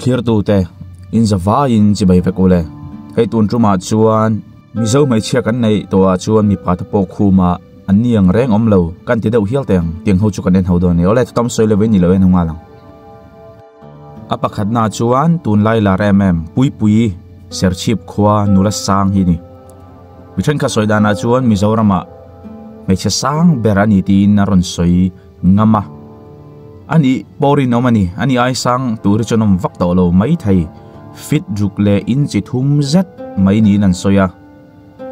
Thirtute in zavaiin chibai vek ule. Hei tun tumah chuan Mizo hmeichhia kan neih tawhah chuan mipa te pawh khumah an ni ang reng awm lo kan ti deuh hial teh ang tiang ho chu kan en ho dawn a ni. Awle thutam sawi lovin ni lo en ho nghal ang. A pakhatnaah chuan tunlai lar em em Puipui Serchhip khua nula sang hi a ni. Mi thenkhat sawi danah chuan Mizoramah hmeichhe sang ber a ni tiin a rawn sawi ngam a. A nih pawh rinawm a ni. A nih ai sang tur hi chuan awm vak tawh lo mai thei. Fit ruk leh inchi thum zet mai niin an sawi a.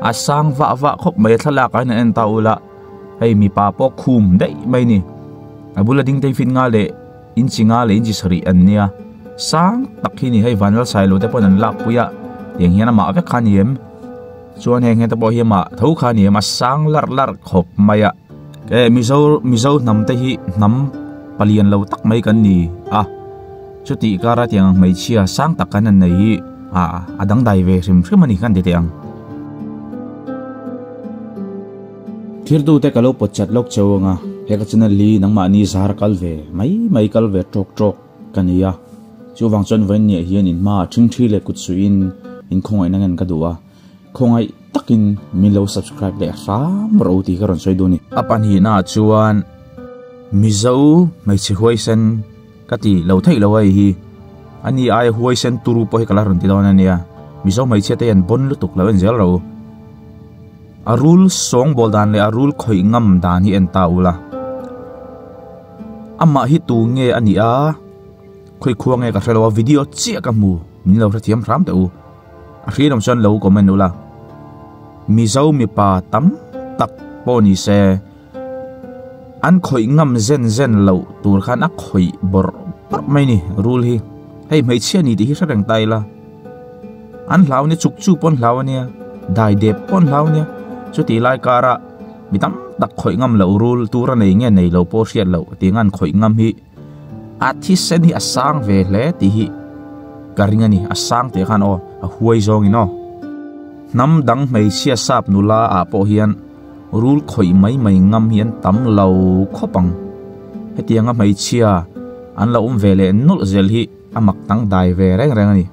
A sang vah vah khawp mai a thlalak ah hian an en ta ula hei mipa pawh khum daih mai a ni. A bula ding te hi fit nga leh inchi nga leh inchi sarih an nia. Sang tak hi a ni hei Vanlalsailo te pawhin an lak pui a tiang hian amah vek kha a ni em. Chuan heng te pawh hi amah tho kha a ni em a sang larh larh khawp mai a. Eh Mizo Mizo hnam te hi hnam palian lo tak mai kan ni a chutih kara tiang ang hmeichhia sang tak kan han nei hi ah a dangdai ve hrim hrim a ni kan ti teh ang. Thirtute ka lo pawt chat lawk cheu anga he ka channel hi nangmahni zar kal ve mai mai kal ve tawk tawk ka ni a chuvang chuan vawiin niah hian in hmaah thingthi leh kut suihin in khawngaihna ngen ka duh a. Khawngaih takin min lo subscribe leh hram rawh u tih ka rawn sawi duh a ni. A pahnihnaah chuan Mizo hmeichhe huaisen ka ti lo theih lo a hei hi. A ni aia huaisen turu pawh hi ka la rawn ti dawn a nia. Mizo hmeichhia te hian bon lutuk lo en zel rawh u. A rul sawngbawl dan leh a rul khawih ngam dan hi en ta ula. Amah hi tu nge a nih a? Khawi khua nge ka hre lo a video chiah ka hmu min lo hrethiam hram teh u. A hriat awm chuan lo comment ula. Mizo mipa tam tak pawh ni se an khawih ngam zen zen loh tur khan a khawih bawrh bawrh mai ni rul hi. Hei hmeichhia ni tih hi hre reng ta ila. An hlau ania chuk chu pawh an hlau ania dai dep pawh an hlau ania chutih lai karah mi tam tak khawih ngam loh rul tur a nei nge nei lo pawh hriat loh tiang an khawih ngam hi. A thisen hi a sang ve hle tih hi ka ring a ni, a sang tih khan aw a huai zawngin aw. Hnam dang hmeichhia sap nula ah pawh hian rul khawih mai mai ngam hi an tam lo khawp ang. Hetianga hmeichhia an lo awm ve leh nawlh zel hi a mak dang dai ve reng reng a ni.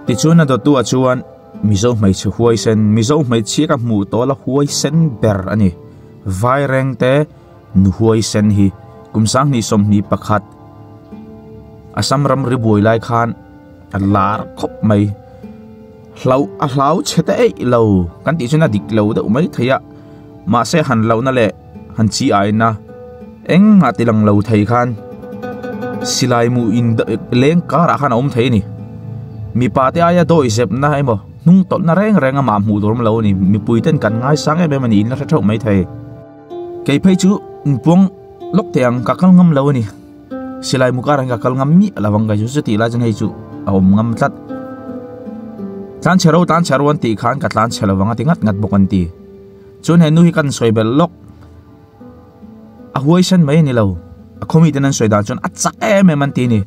Tichuan a dawttu ah chuan Mizo hmeichhe huaisen, Mizo hmeichhia ka hmuh tawh la huaisen ber a ni. Vairengte nu huaisen hi kum 2021 Assam ram ri buai lai khan a lar khawp mai. Hlau a hlau chhe ta eih lo kan tih chuan a dik lo deuh mai thei a, mahse han lohna leh han chi aina engmah ti lang lo thei khan silai mu in leng karah khan a awm thei a ni. Mipa te aia dawi zepna emaw hnung tawlhna reng reng amah hmuh tur awm lo a ni. Mipui ten kan ngaisang em em a ni in la hre theuh mai thei. Kei phei chu inpuang lawk teh ang ka kal ngam lo a ni. Silai mu karah hian ka kal ngam miah lo ang ka chu chutih lai chuan hei chu a awm ngam tlat. Tlan chhe ro tlan chhe ro an tih khan ka tlan chhe lo ang a ti ngat ngat bawk an ti. Chuan he nu hi kan sawi belh lawk a huaisen mai a ni lo a khaw miten an sawi dan chuan a chak em em an ti a ni.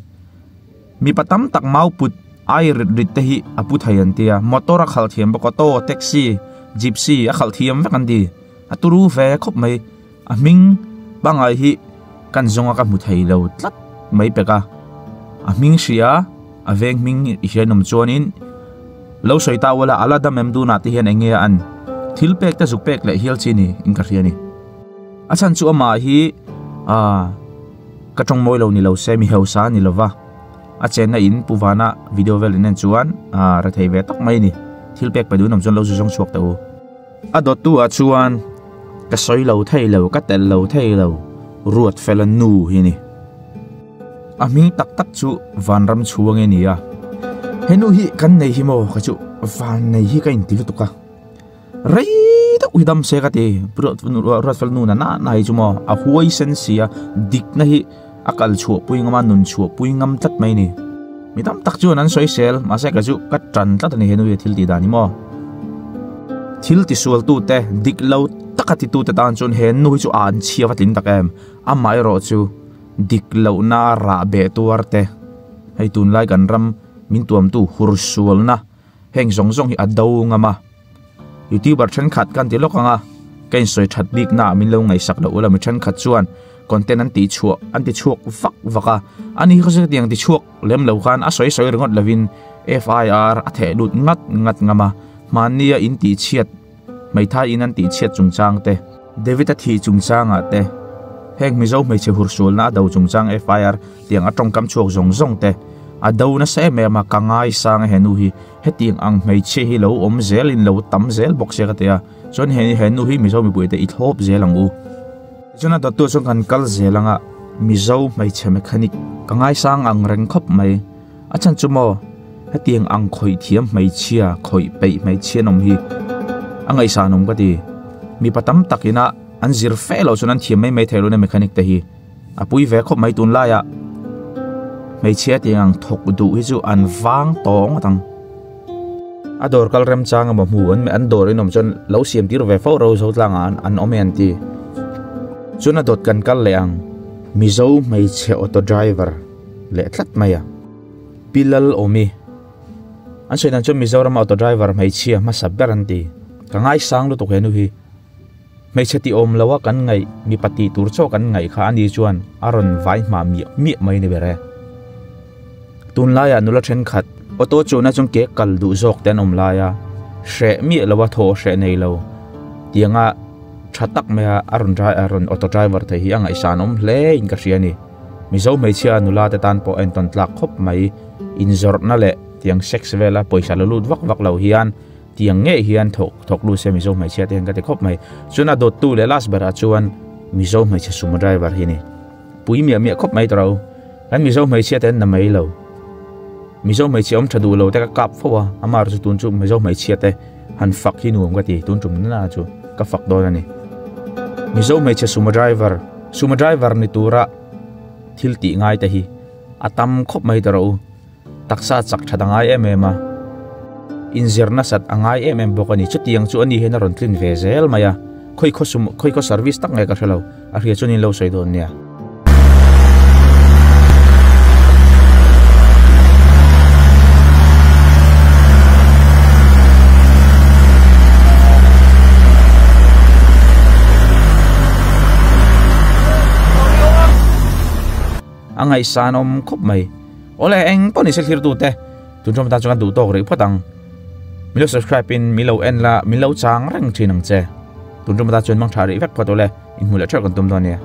Mipa tam tak mau put ai rit rit te hi a pu thei an ti a motor a khalh thiam bawk auto taxi gypsy a khalh thiam vek an ti a turu ve khawp mai. A hming pangai hi kan zawnga ka hmu thei lo tlat mai pek a, a hming hria a veng hming i hriat awm chuanin lo sawi ta ula a la dam em tunah te hian eng nge a an thil pek te zuk pek leh hial chi ni in ka hria a ni. A chhan chu amah hi aaa ka tawng mawi lo ni lo se mi hausa a ni lova a chenna in pu vana video vel in en chuan aaa rethei ve tak mai a ni thil pek pe duh awm chuan lo zu zawng chhuak teh u. A dawttu ah chuan ka sawi lo thei lo, ka telh lo thei lo, Ruatfela nu hi a ni. A hming tak tak chu Vanram chhuang e ni a. He nu hi kan nei hi maw ka chu van nei hi ka inti lutuk a. Rei deuh hi dam se ka ti, Ruatfela nu na na na hi chu maw a huai sen si a, dikna hi a kal chhuah pui ngam a, nun chhuah pui ngam tlat mai a ni. Mi tam tak chuan an sawi sel, mahse ka chu ka tan tlat a ni he nu hi a thil tih dan hi maw. Thil tisualtute, dik lo taka titute tan chuan he nu hi chu a an chhia va tling tak em. Amaherawhchu dik lohna rah beh tuar te, hei tunlai kan ram min tuamtu hursualna heng zawng zawng hi a do ngam a. Youtuber thenkhat kan ti lawk ang a, ka insawi that bik na ah min lo ngaihsak loh ula mi thenkhat chuan content an tih chhuah an ti chhuak vak vak a, ani hi khawsik tiang ti chhuak lem lo khan a sawi sawi ringawt lovin FIR a theh lut ngat ngat ngam a, hmanni a in tih chhiat hmeithai in an tih chhiat chungchang te, David a thih chungchang ah te, heng Mizo hmeichhe hursualna a do chungchang FIR tiang a tawngkam chhuak zawng zawng te a do nasa em em a, ka ngaisang a henu hi. Hetiang ang hmeichhia hi lo awm zel in lo tam zel bawk se ka ti a, chuan he he nu hi Mizo mipui te i thlawp zel ang u. Tichuan a dawttu chuan kan kal zel anga Mizo hmeichhe mechanic ka ngaisang ang reng khawp mai. A chhan chu maw hetiang ang khawih thiam hmeichhia khawih peih hmeichhia an awm hi a ngaihsan awm ka ti. Mipa tam tak ina an zir fe loh chuan an thiam mai mai thei lo na mechanic te hi. A pui ve khawp mai tunlaiah hmeichhia tiang ang thawk duh hi chu an vang tawh ngawt ang. A dawr kal remchang emaw hmu an an dawr in awm chuan lo siam tir ve fo ro zo tlangah an an awm e an ti. Chuan a dawt kan kal leh ang. Mizo hmeichhe auto driver leh tlat mai a. Pi Lal Awmi. An sawi dan chuan Mizoram auto driver hmeichhia hmasa ber an ti. Ka ngaisang lutuk he nu hi. Hmeichhe ti awm lo a kan ngaih mipa tih tur chaw kan ngaih kha ani chuan a rawn vai hma miah miah mai ni ber e. Tunlaiah nula thenkhat auto chuhna chung ke kal duh zawk te an awm lai a, hreh miah lo a thaw hreh nei lo tianga tha tak mai a a rawn a rawn auto driver thei hi a ngaihsan awm hle in ka hria a ni. Mizo hmeichhia nula te tan pawh a entawn tlak khawp mai. Inzawrhna leh tiang sex vela pawisa la lut vak vak lo hian Tiang ngei hian thawk thawk lut se Mizo hmeichhia te hian ka ti khawp mai. Chuan a dawttu leh last berah chuan Mizo hmeichhe sumo driver hi ni. Pui miah miah khawp mai tawh. Kan Mizo hmeichhia te an na mai lo. Mizo hmeichhia awm tha duh lo te ka kap fo a, amah erawh chu tun chu Mizo hmeichhia te han fak hi nuam ka ti, tun tum nana chu ka fak dawn a ni. Mizo hmeichhe sumo driver, sumo driver ni tura thil tih ngai te hi a tam khawp mai tawh rawh u. Taksa chak that a ngai em em a, inzir nasat a ngai em em bawk a ni. Chutiang chu ani hian a rawn tlin ve zel mai a, khawi khaw sum, khawi khaw service tak nge ka hre lo, a hria chuan in lo sawi dawn nia. A ngaihsan awm khawp mai. Awle eng pawh ni se thlir tute tun ṭawm tan chuan kan duh tawk rih phawt ang. Min lo subscribe in min lo en la min lo chang reng ṭhin ang che. Tun ṭawm tan chuan mang ṭha rih vek phawt awle inhmuh leh ṭheuh kan tum dawn nia.